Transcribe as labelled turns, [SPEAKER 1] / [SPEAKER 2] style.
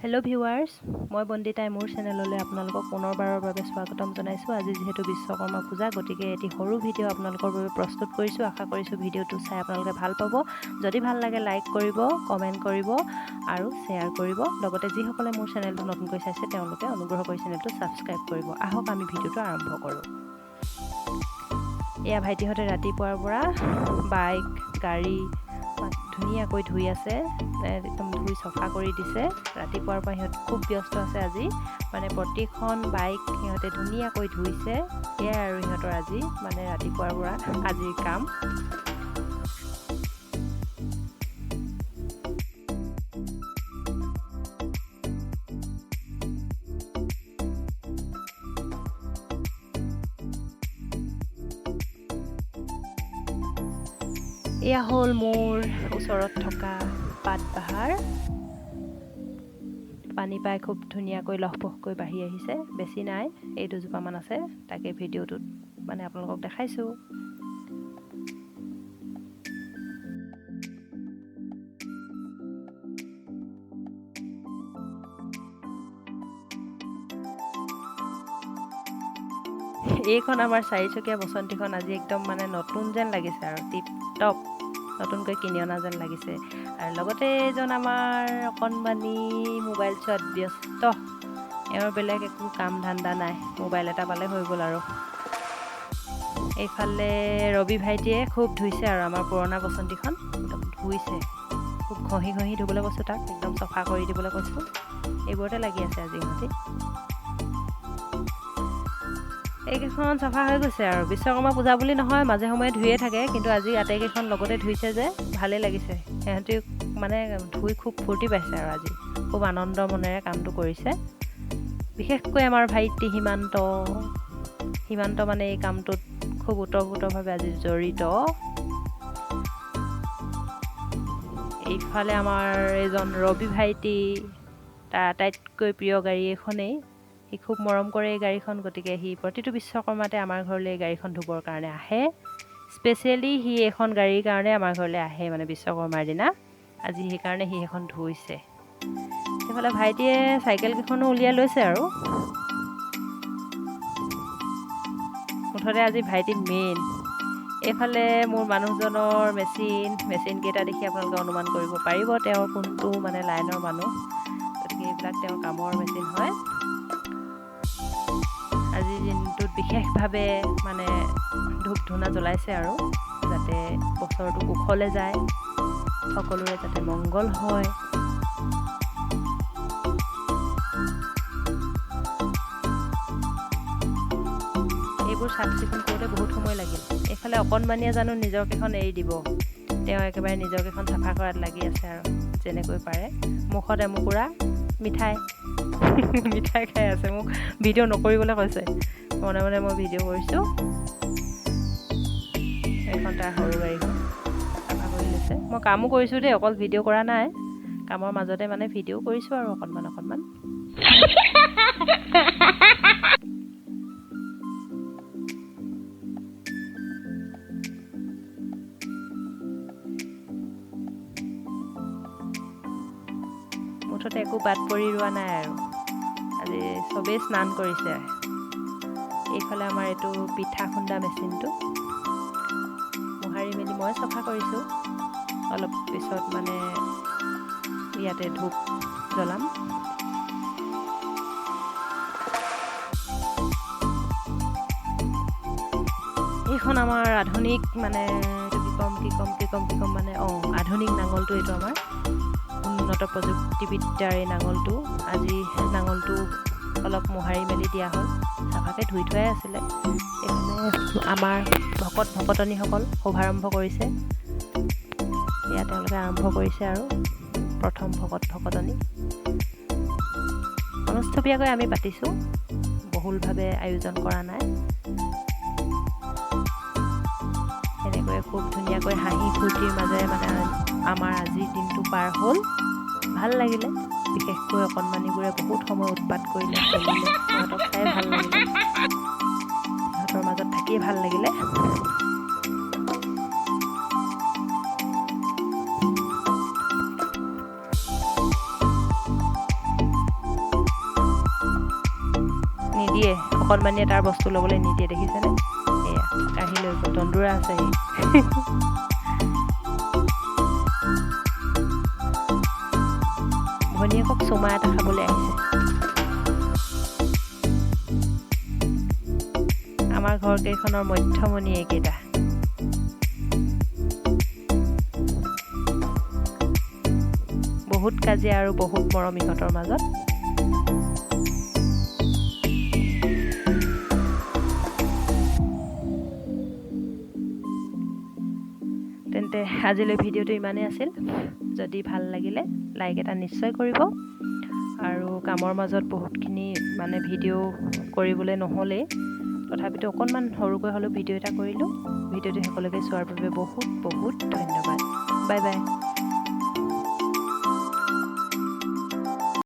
[SPEAKER 1] Hello' viewers, মই বন্দিতাই মোৰ চেনেললৈ আপোনালোকক পুনৰবাৰৰ বাবে স্বাগতম জনাইছোঁ। আজি যিহেতু বিশ্বকৰ্মা পূজা, গতিকে এটি সৰু ভিডিঅ' আপোনালোকৰ বাবে প্ৰস্তুত কৰিছোঁ। আশা কৰিছোঁ ভিডিঅ'টো চাই আপোনালোকে ভাল পাব। যদি ভাল লাগে লাইক কৰিব, কমেণ্ট কৰিব আৰু শ্বেয়াৰ কৰিব। লগতে যিসকলে মোৰ চেনেলটো নতুনকৈ চাইছে, তেওঁলোকে অনুগ্ৰহ কৰি চেনেলটো ছাবস্ক্ৰাইব কৰিব। আহক, আমি ভিডিঅ'টো আৰম্ভ কৰোঁ। এয়া ভাইটিহঁতে ৰাতিপুৱাৰ পৰা বাইক, গাড়ী ধুনীয়াকৈ ধুই আছে, একদম ধুই চফা কৰি দিছে। ৰাতিপুৱাৰ পৰা সিহঁত খুব ব্যস্ত আছে আজি। মানে প্ৰতিখন বাইক সিহঁতে ধুনীয়াকৈ ধুইছে। এয়াই আৰু সিহঁতৰ আজি মানে ৰাতিপুৱাৰ পৰা আজিৰ কাম। এয়া হ'ল মোৰ ওচৰত থকা পাত পাহাৰ। পানী পাই খুব ধুনীয়াকৈ লহপহকৈ বাঢ়ি আহিছে। বেছি নাই, এই দুজোপামান আছে, তাকে ভিডিঅ'টোত মানে আপোনালোকক দেখাইছোঁ। এইখন আমাৰ চাৰিচকীয়া বসন্তীখন আজি একদম মানে নতুন যেন লাগিছে আৰু টিপ টপ নতুনকৈ কিনি অনা যেন লাগিছে। আৰু লগতে এজন আমাৰ অকণমানি মোবাইল চোৱাত ব্যস্ত। এওঁৰ বেলেগ একো কাম ধান্দা নাই, মোবাইল এটা পালে হৈ গ'ল আৰু। এইফালে ৰবি ভাইটিয়ে খুব ধুইছে আৰু আমাৰ পুৰণা বসন্তীখন একদম ধুইছে, খুব ঘঁহি ঘঁহি ধুবলৈ কৈছোঁ তাক, একদম চফা কৰি দিবলৈ কৈছোঁ। এইবোৰতে লাগি আছে আজি ইহঁতি। এইকেইখন চফা হৈ গৈছে আৰু। বিশ্বকৰ্মা পূজা বুলি নহয়, মাজে সময়ে ধুয়ে থাকে, কিন্তু আজি আটাইকেইখন লগতে ধুইছে যে ভালেই লাগিছে। সিহঁতি মানে ধুই খুব ফূৰ্তি পাইছে আৰু আজি খুব আনন্দ মনেৰে কামটো কৰিছে। বিশেষকৈ আমাৰ ভাইটি সীমান্ত, সীমান্ত মানে এই কামটোত খুব ওতঃপ্ৰোতভাৱে আজি জড়িত। এইফালে আমাৰ এজন ৰবি ভাইটি, তাৰ আটাইতকৈ প্ৰিয় গাড়ী এইখনেই। সি খুব মৰম কৰে এই গাড়ীখন, গতিকে সি প্ৰতিটো বিশ্বকৰ্মাতে আমাৰ ঘৰলৈ এই গাড়ীখন ধুবৰ কাৰণে আহে। স্পেচিয়েলি সি এইখন গাড়ীৰ কাৰণে আমাৰ ঘৰলৈ আহে মানে বিশ্বকৰ্মাৰ দিনা। আজি সেইকাৰণে সি সেইখন ধুইছে। সেইফালে ভাইটিয়ে চাইকেলকেইখনো উলিয়াই লৈছে আৰু। মুঠতে আজি ভাইটি মেইন। এইফালে মোৰ মানুহজনৰ মেচিনকেইটা দেখি আপোনালোকে অনুমান কৰিব পাৰিব তেওঁৰ কোনটো মানে লাইনৰ মানুহ। গতিকে এইবিলাক তেওঁৰ কামৰ মেচিন হয়। আজিৰ দিনটোত বিশেষভাৱে মানে ধূপ ধূনা জ্বলাইছে আৰু, যাতে বছৰটো কুশলে যায়, সকলোৰে যাতে মংগল হয়। এইবোৰ চাফ চিকুণ কৰোঁতে বহুত সময় লাগিল। এইফালে অকণমানিয়ে জানো নিজৰকেইখন এৰি দিব, তেওঁ একেবাৰে নিজৰকেইখন চাফা কৰাত লাগি আছে আৰু যেনেকৈ পাৰে। মুখত এমুকুৰা মিঠাই মিঠাই খাই আছে, মোক ভিডিঅ' নকৰিবলৈ কৈছে। মনে মনে মই ভিডিঅ' কৰিছোঁ। এইখন তাৰ সৰু গাড়ীখন চাফা কৰি লৈছে। মই কামো কৰিছোঁ দেই, অকল ভিডিঅ' কৰা নাই, কামৰ মাজতে মানে ভিডিঅ' কৰিছোঁ আৰু অকণমান অকণমান। মুঠতে একো বাদ পৰি ৰোৱা নাই আৰু, আজি চবেই স্নান কৰিছে। এইফালে আমাৰ এইটো পিঠা খুন্দা মেচিনটো মোহাৰি মেলি মই চফা কৰিছোঁ। অলপ পিছত মানে ইয়াতে ধূপ জ্বলাম। এইখন আমাৰ আধুনিক মানে কি ক'ম কি ক'ম কি ক'ম কি ক'ম মানে আধুনিক নাঙলটো এইটো আমাৰ উন্নত প্ৰযুক্তিবিদ্যাৰ এই নাঙলটো। আজি নাঙলটো অলপ মোহাৰি মেলি দিয়া হ'ল, চাফাকৈ ধুই থোৱাই আছিলে। এইফালে আমাৰ ভকত ভকতনীসকল শুভাৰম্ভ কৰিছে। এয়া তেওঁলোকে আৰম্ভ কৰিছে আৰু প্ৰথম ভকত ভকতনী। অনুষ্ঠুপীয়াকৈ আমি পাতিছোঁ, বহুলভাৱে আয়োজন কৰা নাই। এনেকৈ খুব ধুনীয়াকৈ হাঁহি ফূৰ্তিৰ মাজেৰে মানে আমাৰ আজিৰ দিনটো পাৰ হ'ল। ভাল লাগিলে, বিশেষকৈ অকণমানিবোৰে বহুত সময় উৎপাত কৰিলে, খেলিলে, সিহঁতক চাই ভাল লাগিলে, সিহঁতৰ মাজত থাকিয়ে ভাল লাগিলে। নিদিয়ে, অকণমানিয়ে তাৰ বস্তু ল'বলৈ নিদিয়ে, দেখিছেনে? এয়া কাঢ়ি লৈ গ'ল, দন্দুৰা আছে সি। ভনীয়েকক চুমা এটা খাবলৈ আহিছে। আমাৰ ঘৰ কেইখনৰ মধ্যমণি এইকেইটা। বহুত কাজিয়া আৰু বহুত মৰম ইহঁতৰ মাজত। তেন্তে আজিলৈ ভিডিঅ'টো ইমানেই আছিল। যদি ভাল লাগিলে লাইক এটা নিশ্চয় কৰিব। আৰু কামৰ মাজত বহুতখিনি মানে ভিডিঅ' কৰিবলৈ নহ'লেই, তথাপিতো অকণমান সৰুকৈ হ'লেও ভিডিঅ' এটা কৰিলোঁ। ভিডিঅ'টো সকলোকে চোৱাৰ বাবে বহুত বহুত ধন্যবাদ। Bye bye.